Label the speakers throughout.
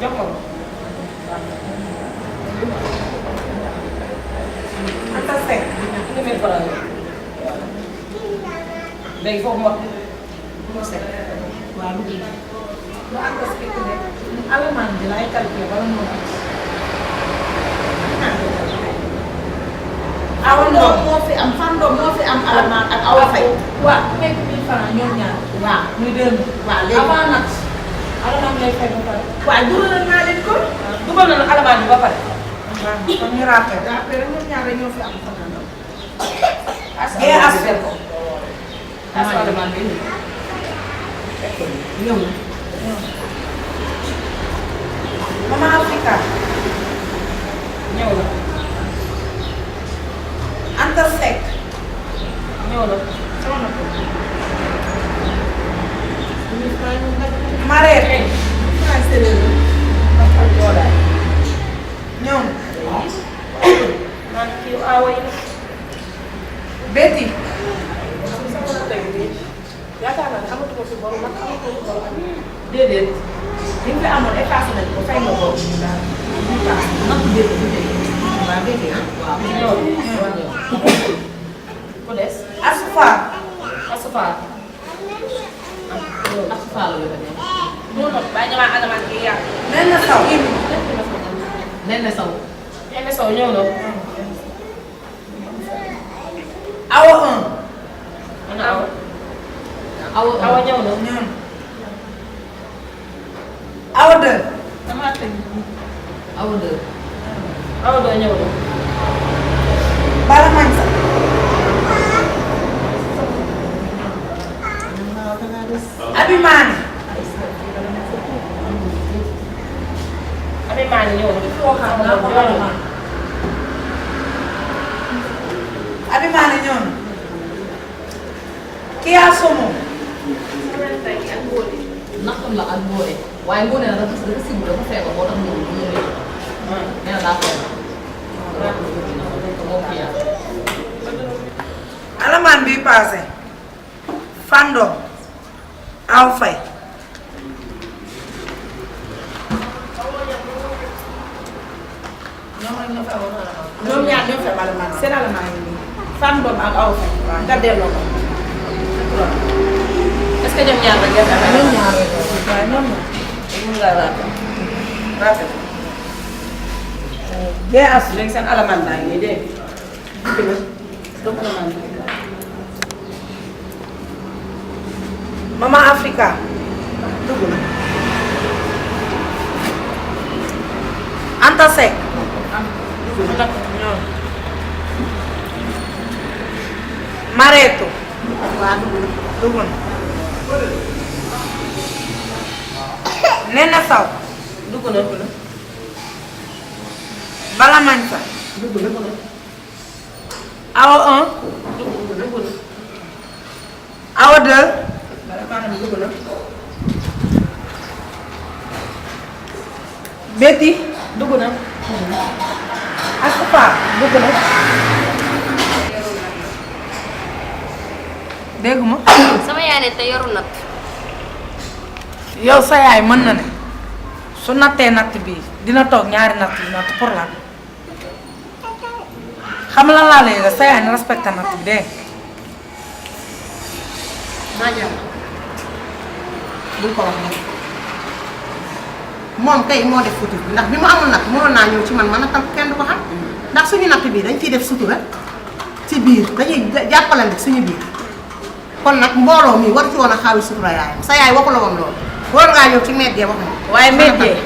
Speaker 1: jox ko. Anta Seck. ñu mel ko daal. léegi foofu moo Seck. waaw lu dul. lu Anta Seck ne. alamaan bi laay calculé bala moo awa ndoom moo fi am fan ndoom moo fi am alamaan ak awa fay. waaw ku nekk 1000 francs ñoom ñaar. waaw muy 2000. waaw léegi avant nag. alamaan lay fay ba pare. waaw dugalal naa leen ko. dugal na alamaan bi ba pare. waaw kon ñu rappel. rappel rek ñoom ñaar rek ñoo fi am fan ndoom. gée asfel ko. asfel alamaan bi ñëw na. Mama Africa. ñëw na. Anta Seck. ñëw na. Marème. ñëw na. man kii awa yi. Betty. yaakaar naa ne amatuma fi borom man amatuma fi borom. déedéet. li nga fi amoon effacé nañ ko fay nga ko. waaw dégg nga. waaw ñëw. ku des. Asufa. Asufa. Asufa la ñu ko def. ñëw na bàyyi ñëwaat alamaan kii yàq. nen na saw. nen na saw. nen na saw ñëw na. awa 1. ana awa. awa ñëw na. ñëw na. awa 2. damaa tëj. awa 2. awa 2 ñëw na. bala mañ sax. abi maani. abi maani ñëw na. abi maani ñëw na. kii yaa somo. naxtam la ak Ngoné waaye Ngoné nag dafa sibu dafa feebar moo tax ñëw nee na daa feebar. alamaan bi paase. Fandom. aw fay. ñoom ñaar ñoo fi am alamaan seen alamaan yi nii. Fandom ak aw fay. waaw nga delloo ko. est-ce que ñoom ñaar la ngeen amee. ñoom ñaar la waaye ñoom ñaar. mun ngaa rafet. rafet. bien as léegi seen alamaan baa ngi nii dégg nga. donc alamaan bi. Mama Africa. dugg na. Anta Seck. dugg na. Mareetu. waaw dugg na. Nene Saw. dugg na. Bala mañ fa. dugg na. awa 1. dugg na. awa 2. bala maanaam dugg na. Betty. dugg na. Asufa. dugg na. dégg ma.
Speaker 2: sama yaay ne te yoru natt.
Speaker 1: yow sa yaay mën na ne su nattee natt bi dina toog ñaari natt yi natt pour lan xam la laa lay sa yaay ne respecté natt bi dégg
Speaker 3: maa jàmm bul ko wax moom kay moo def futur bi ndax bi mu amul natt mënoon naa ñëw ci man a tam kenn du ko xam ndax suñu natt bii dañ ciy def sutura ci biir dañuy jàppalante suñu biir kon nag mbooloo mi war ci woon a xaawi sutura yaayam sa yaay waxu la woon loolu war ngaa ñëw ci meddee wax nga
Speaker 1: waaye métier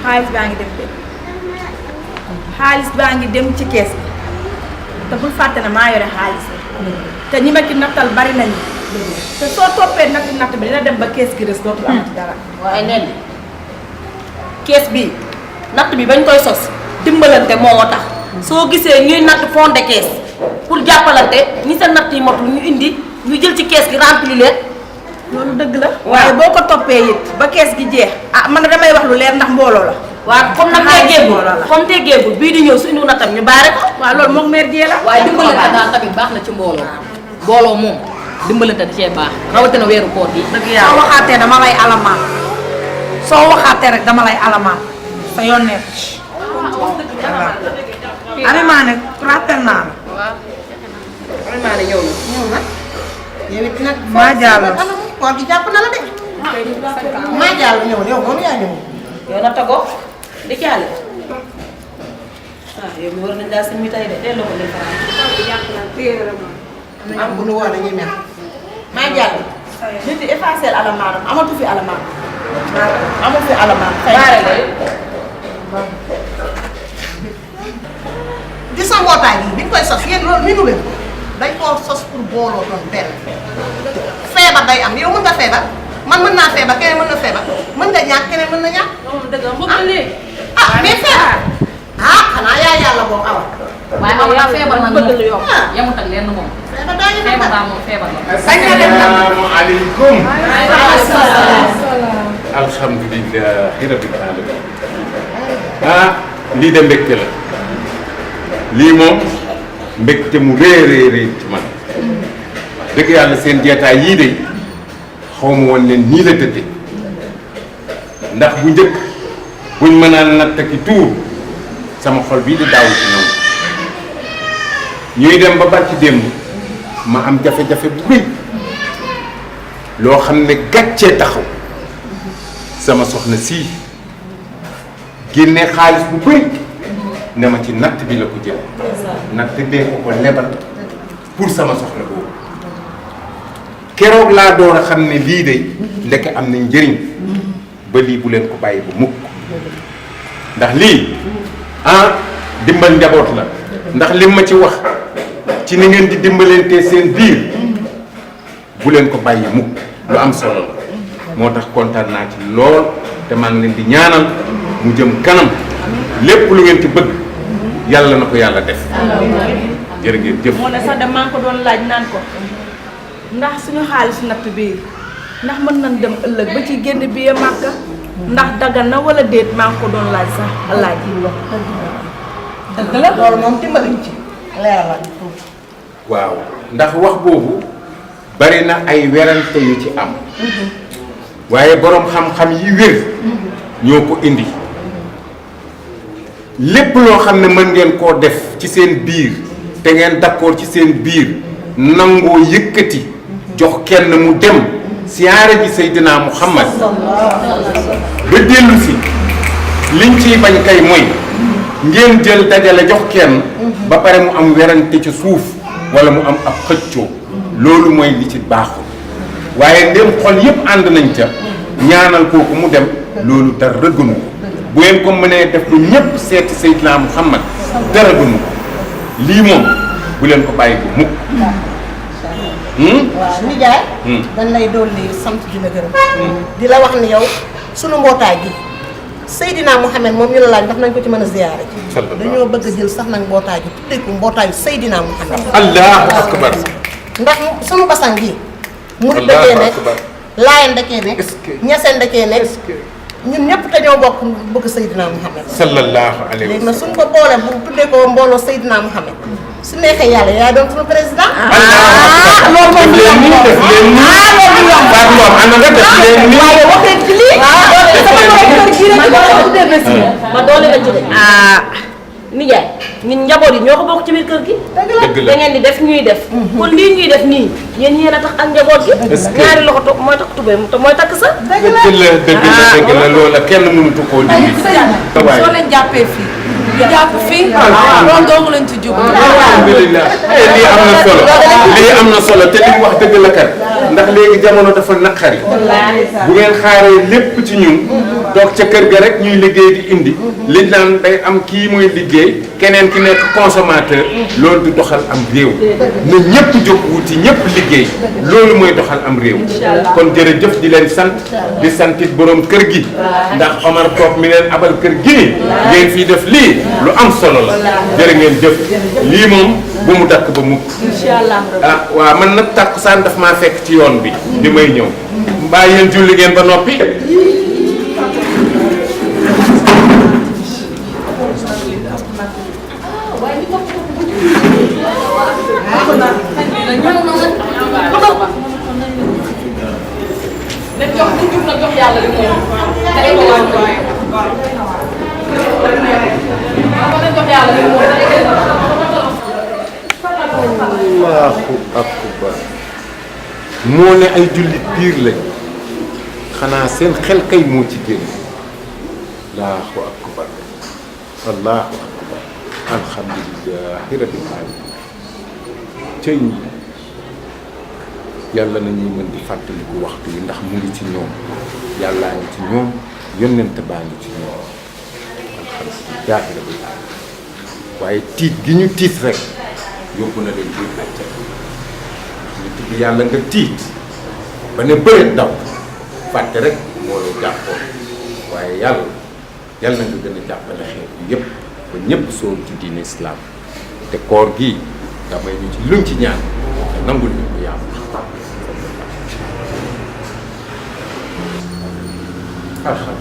Speaker 1: xaalis baa ngi dem de xaalis baa ngi dem ci kees bi te bul fàtte ne maa yore xaalis bi te ñi ma ci nattal bari nañu te soo toppee natt bi dina dem ba kees gi res dootul am ci dara.
Speaker 2: waaye nen kees bii natt bi bañ koy sos dimbalante moo tax soo gisee ñuy natt fond de caisse pour jàppalante ñi sa natt yi motul ñu indi ñu jël ci kees gi rempli leen.
Speaker 1: loolu dëgg la. waaye boo ko toppee it ba kees gi jeex ah man damay wax lu leer ndax mbooloo la.
Speaker 2: waaw comme nag teggeegul bii di ñëw su indi nattam ñu baare ko.
Speaker 1: waaw loolu moom mère Dieng la.
Speaker 2: waaye dimbalante daal tamit baax na ci mbooloo. mbooloo moom dimbalante da cee baax rawatina weeru koor gi.
Speaker 1: dëgg
Speaker 4: soo
Speaker 1: yàlla
Speaker 4: waxaatee dama lay alamaan soo waxaatee rek dama lay alamaan sa yoon nekk ci. Alima ne rappel naa la.
Speaker 2: vraiment ne ñëw na.
Speaker 3: ñëw na yow it nag.
Speaker 4: maa jàll.
Speaker 3: koor gi jàpp na la de. maa jàll ñëw yow moom yaa ñëw.
Speaker 2: yow na tagoo di caale. ah yow mi war nañ daal seen mi tay de delloo ko leen
Speaker 3: am bu nu woo dañuy mel.
Speaker 1: maa jàll nit yi effacé alamaanam amatu fi alamaan amatu fi alamaan
Speaker 2: baare la
Speaker 3: gis sa mbootaay bi biñ koy sos yéen loolu minu leen dañ koo sos pour booloo doon benn feebar day am yow mën nga feebar man mën naa feebar keneen mën na feebar mën nga ñàkk keneen mën na ñàkk.
Speaker 2: dëgg la mbokk léegi.
Speaker 3: ah mais feebar xanaa yaa yàlla boobu awa.
Speaker 2: waaye moom yaa feebar nag moom yamut ak lenn moom.
Speaker 3: feebar daa ñu
Speaker 2: feebar baa moom feebar la.
Speaker 5: asalaamaaleykum. alhamdulilah rabbil alamin. lii de mbégte la lii moom mbégte mu réeréeré ci man dëgg yàlla seen jeetaay yii de xaw ma woon leen nii la tëddee ndax bu njëkk buñ mënaan natt ki tuur sama xol bii di daaw ci ñoom ñuy dem ba barki démb ma am jafe-jafe bu rëy loo xam ne gàccee taxaw sama soxna sii génne xaalis bu bëri ne ma ci natt bi la ko jël natt bee ko ko lebal pour sama soxla boobu keroog laa door a xam ne lii de ndeke am na njëriñ ba lii bu leen ko bàyyi ba mukk ndax lii dimbal njaboot la ndax lim ma ci wax ci ni ngeen di dimbalantee seen biir bu leen ko bàyyi mukk lu am solo la moo tax kontaan naa ci lool te maa ngi leen di ñaanal mu jëm kanam lépp lu ngeen ci bëgg yàlla na ko yàlla def jërë ngeen jëf.
Speaker 1: moo ne sax de maa ngi ko doon laaj naan ko ndax suñu xaalis natt bii ndax mën nañ dem ëllëg ba ci génn bi ya Màkka ndax dagan na wala déet maa ngi ko doon laaj sax laaj yi wax
Speaker 3: dëgg la loolu moom dimbaliñ ci leeral
Speaker 5: waaw ndax wax boobu bari na ay werante yu ci am waaye boroom xam-xam yi wér ñoo ko indi lépp loo xam ne mën ngeen koo def ci seen biir te ngeen d'accord ci seen biir nangoo yëkkati jox kenn mu dem siyaare ji Seydina Muhammad ba dellu si liñ ciy bañ kay mooy ngeen jël dajale jox kenn ba pare mu am werante ci suuf wala mu am ab xëccoo loolu mooy li ci baaxul waaye ndem xol yépp ànd nañ ca ñaanal kooku mu dem loolu dara gënu ko bu ngeen ko mënee def ba ñépp seeti Seydina Muhammad dara gënu ko lii moom bu leen ko bàyyi ko mukk
Speaker 3: waaw nijaay dañ lay dolli sant di la gërëm di la wax ni yow sunu mbootaay gi Seydina Muhammad moom ñu la laaj ndax nañ ko ci mën a ziyaare ji dañoo bëgg a jël sax nag mbootaay gi tuddee ko mbootaayu Seydina Muhammad
Speaker 5: allahu akbar
Speaker 3: ndax sunu basan gi murid dëkkee nekk laayeen dëkkee nekk ñaseen dëkkee nekk ñun ñëpp te ñoo bokk bëgg Seydina Muhammad
Speaker 5: sallallahu alayhi wa
Speaker 3: léegi nag suñ ko boole bu tuddee ko mbooloo Seydina Muhammad su neexee yàlla yaay doon sunu président
Speaker 5: loolu moom def leen nii def leen nii Fatou Ngom ana nga def leen nii
Speaker 3: waaye waxee ci lii
Speaker 2: ma doole la jóge nijaay ñun njaboot yi ñoo ko bokk ci biir kër gi
Speaker 5: dëgg la
Speaker 2: da ngeen di def ñuy def kon lii ñuy def nii yéen yéen a tax ak njaboot gi ñaari loxo to mooy tax tubéy te mooy takk sa
Speaker 5: dëgg la loola kenn mënutu koo dindi
Speaker 4: soo leen jàppee fii ñu jàpp fii loolu doomu lañ ci jub
Speaker 5: alhamdulilah lii am na solo lii am na solo te li wax dëgg la kat ndax léegi jamono dafa naqari bu ngeen xaaree lépp ci ñun toog ca kër ga rek ñuy liggéey di indi li naan day am kii muy liggéey keneen ki nekk consommateur loolu du doxal am réew na ñëpp jóg wuti ñëpp liggéey loolu mooy doxal am réew kon jërëjëf di leen sant di santit borom kër gi ndax Omar Top mi leen abal kër gi ni ngeen fii def lii lu am solo la jërë ngeen jëf lii moom bu mu dakk ba mukk waaw man nag tàkkusaan daf maa fekk ci yoon bi bi may ñëw mbaa yéen julli ngeen ba noppi
Speaker 2: nañ jox nañ jub nag jox yàlla li mu moom te ay wàllu waaye nañ jox yàlla li mu moom te ay
Speaker 5: Allahu akbar moo ne ay jullit biir lañ xanaa seen xel kay moo ci génn Allahu akbar Allahu akbar alhamdulillahi rabbil alamin cëy ñi yàlla nañuy mën di fàttaliku waxtu yi ndax mu ngi ci ñoom yàllaa ngi ci ñoom yonent baa ngi ci ñoom alhamdulillahi rabbil alamin waaye tiit gi ñu tiit rek yóbbu na leen biir àjjana ñu tudd yàlla nga tiit ba ne bëreet daw fàtte rek moo la jàppoon waaye yàlla na nga gën a jàppale xeet bi yépp ba ñépp soo ci diine islam te koor gi nga may ñu ci luñ ci ñaan te nangul ñu ko yàlla alhamdulilah